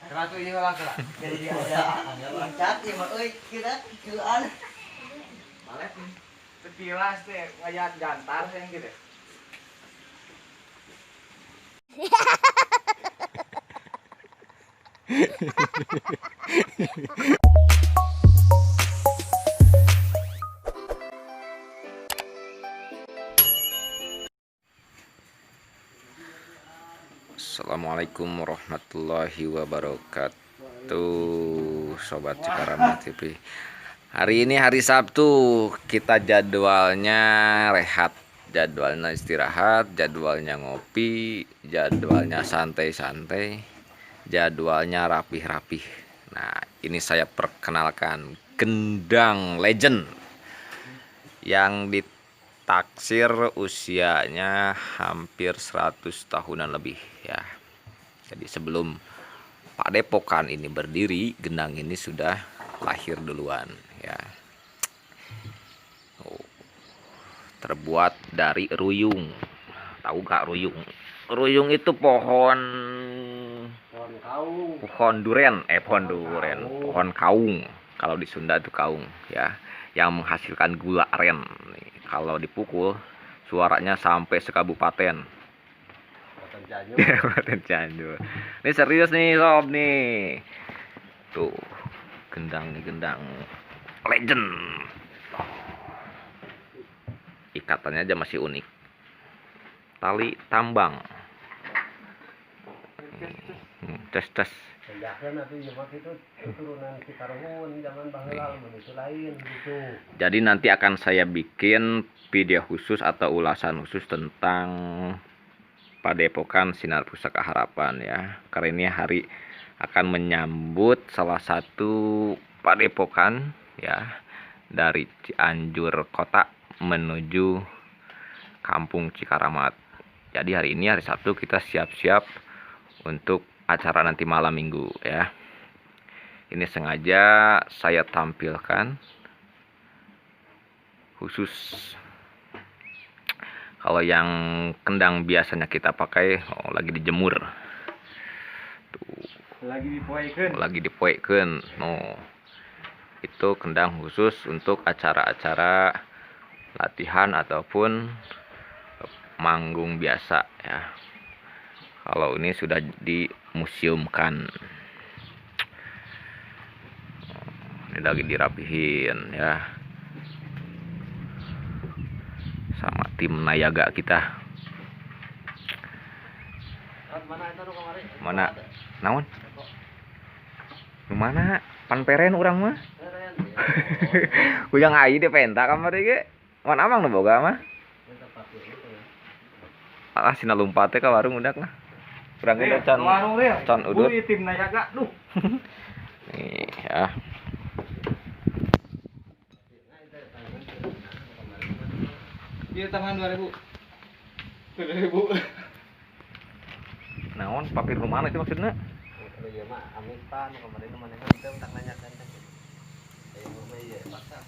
Keratu ieu lah kera. Jadi ada loncat ieu mah euy kita kieuan. Balik. Tetilas teh ngayat gantar yang gitu. Assalamualaikum warahmatullahi wabarakatuh, Sobat Cikaramat TV. Hari ini hari Sabtu, kita jadwalnya rehat, jadwalnya istirahat, jadwalnya ngopi, jadwalnya santai-santai, jadwalnya rapih-rapih. Nah, ini saya perkenalkan gendang legend yang ditaksir usianya hampir 100 tahunan lebih ya. Jadi sebelum Padepokan ini berdiri, gendang ini sudah lahir duluan ya. Oh, terbuat dari ruyung. Tahu gak ruyung? Ruyung itu pohon kaung. Pohon duren, pohon duren, pohon kaung. Kalau di Sunda itu kaung ya, yang menghasilkan gula aren. Nih, kalau dipukul suaranya sampai sekabupaten. Kabupaten Cianjur. Ini serius nih sob nih. Tuh, gendang nih, gendang legend. Ikatannya aja masih unik. Tali tambang. Tes tes. Jadi nanti akan saya bikin video khusus atau ulasan khusus tentang Padepokan Sinar Pusaka Harapan ya. Karena ini hari akan menyambut salah satu padepokan ya dari Cianjur kota menuju Kampung Cikaramat. Jadi hari ini hari Sabtu kita siap-siap untuk acara nanti malam Minggu ya. Ini sengaja saya tampilkan khusus. Kalau yang kendang biasanya kita pakai, oh, lagi dijemur. Tuh. Lagi dipoekeun. Lagi dipoekeun. No. Itu kendang khusus untuk acara-acara latihan ataupun manggung biasa ya. Kalau ini sudah dimuseumkan. Ini lagi dirapihin ya. Sama tim Nayaga kita. Mana? Naon? Mana? Panperen urang mah. Kujang ai teh penta kamari ge. Mana amang nu boga mah? Ah sina lumpat teh ka warung udak lah. Urang ge can can udut. Tim Nayaga duh. Nih ya. Iya tangan 2000. 2000. Naon papir rumana itu maksudnya? Iya mah amin pan kemarin manehna teh tak nanyakan teh. Aya mah ieu paksa.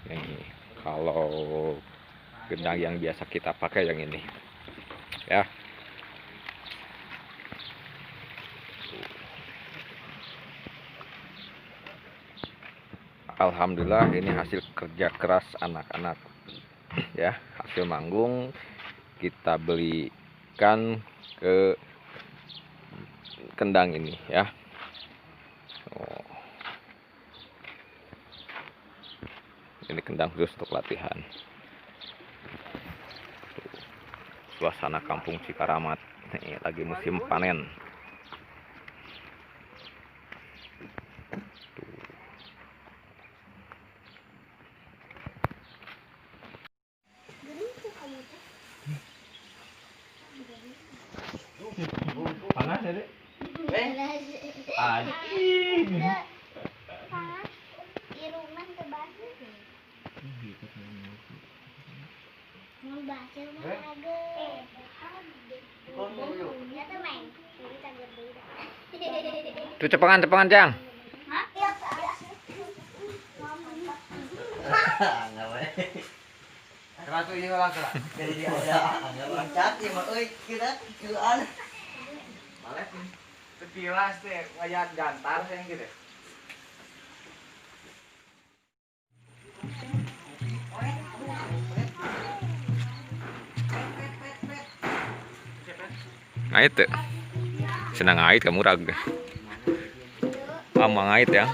Nih, kalau gendang yang biasa kita pakai yang ini. Ya. Alhamdulillah ini hasil kerja keras anak-anak ya, hasil manggung kita belikan ke kendang ini ya. Oh. Ini kendang khusus untuk latihan. Tuh. Suasana kampung Cikaramat ini lagi musim panen. Panas ya, Dek? Anjing. Panas. Irungan teu baseuh. Mun baseuh mah ageng. Tuh cepengan, cepengan, Jang. Keratu ieu lah kera. Jadi ada loncat ieu mah euy kira kieuan. Balik. Tetilas teh ngayat gantar yang gitu. Ngait tuh. Senang ngait kamu rag. Ah, mau ngait ya.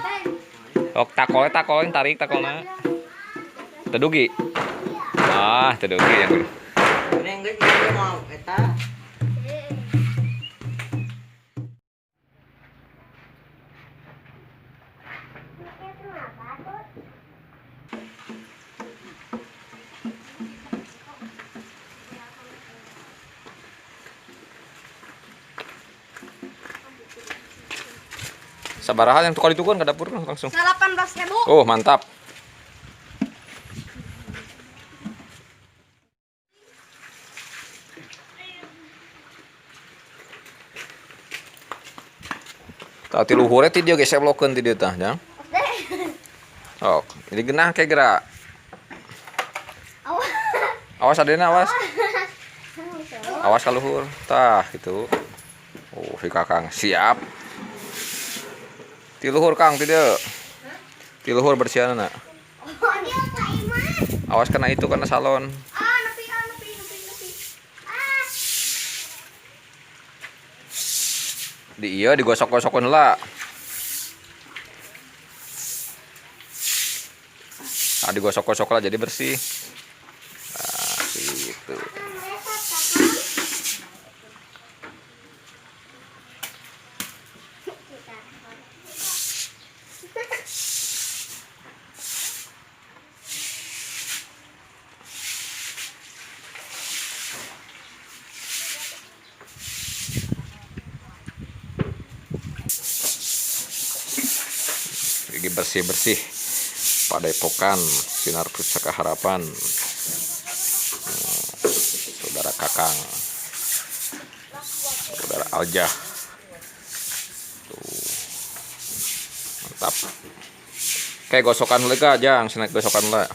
Ok, takol takol tarik takolna. Tedugi. Ah, tedugi yang. Neng geus ieu mau eta. Sabaraha yang tukar itu kan ke dapur langsung. 18.000. Oh, mantap. Tah ti luhure ti dieu ge seblokeun ti dieu tah, Jang. Oh, jadi genah kayak gerak. Awas adena, awas. Awas ka luhur. Tah gitu. Oh, si Kakang siap. Ti luhur Kang, ti dieu. Ti luhur bersihanna. Awas kena itu, kena salon. Ah, nepi, ah, nepi, nepi, nepi. Ah. Di iya digosok-gosokeun heula. Nah, digosok-gosok lah jadi bersih. Nah, gitu. Lagi bersih-bersih Padepokan Sinar Pusaka Harapan. Saudara Kakang, saudara Aljah. Tuh. Mantap. Kayak gosokan lega, Jang, snack gosokan lah.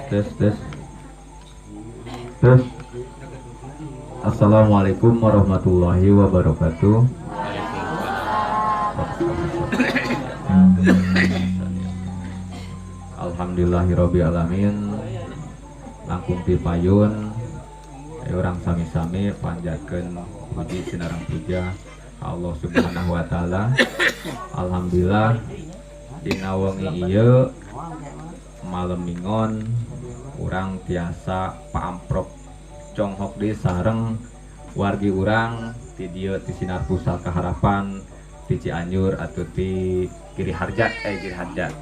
Tes tes tes. Assalamualaikum warahmatullahi wabarakatuh. Alhamdulillahirabbil alamin. Langkung pipayun Urang sami-sami panjatkeun puji sinareng puja ka Allah Subhanahu wa Taala. Alhamdulillah, dina wengi ieu malam Minggon urang tiasa paamprok conghok di sareng wargi urang ti dieu, ti Sinar Pusaka Harapan ti Cianjur atau ti Giri Harja, eh, Giri Harja.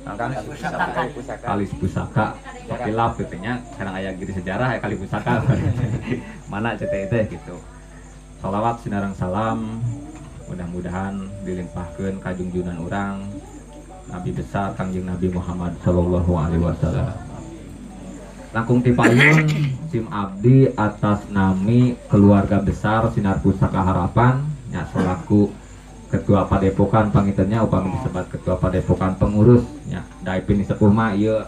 Kang. Pusaka. Kalis Pusaka, sok hilap gitu nya. Sekarang aya Giri Sejarah ya, Kali Pusaka mana CT teh gitu. Salawat sinareng salam mudah-mudahan dilimpahkan ka junjunan urang Nabi besar, Kangjeng Nabi Muhammad Sallallahu Alaihi Wasallam. Langkung ti payun, sim abdi atas nami keluarga besar Sinar Pusaka Harapan nya, selaku ketua padepokan, panginten nya upami disebut ketua padepokan, pengurus nya, da pinisepuh mah ieu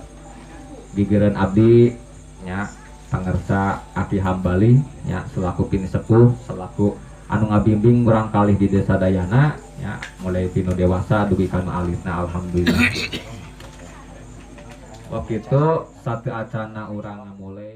gigireun abdi nya, pangersa Aki Hambali nya, selaku pinisepuh, selaku anu ngabimbing urang kalih di Desa Dayana nya, mulai ti nu dewasa dugi ka nu alitna. Alhamdulillah, waktu itu satu acana urang mulai.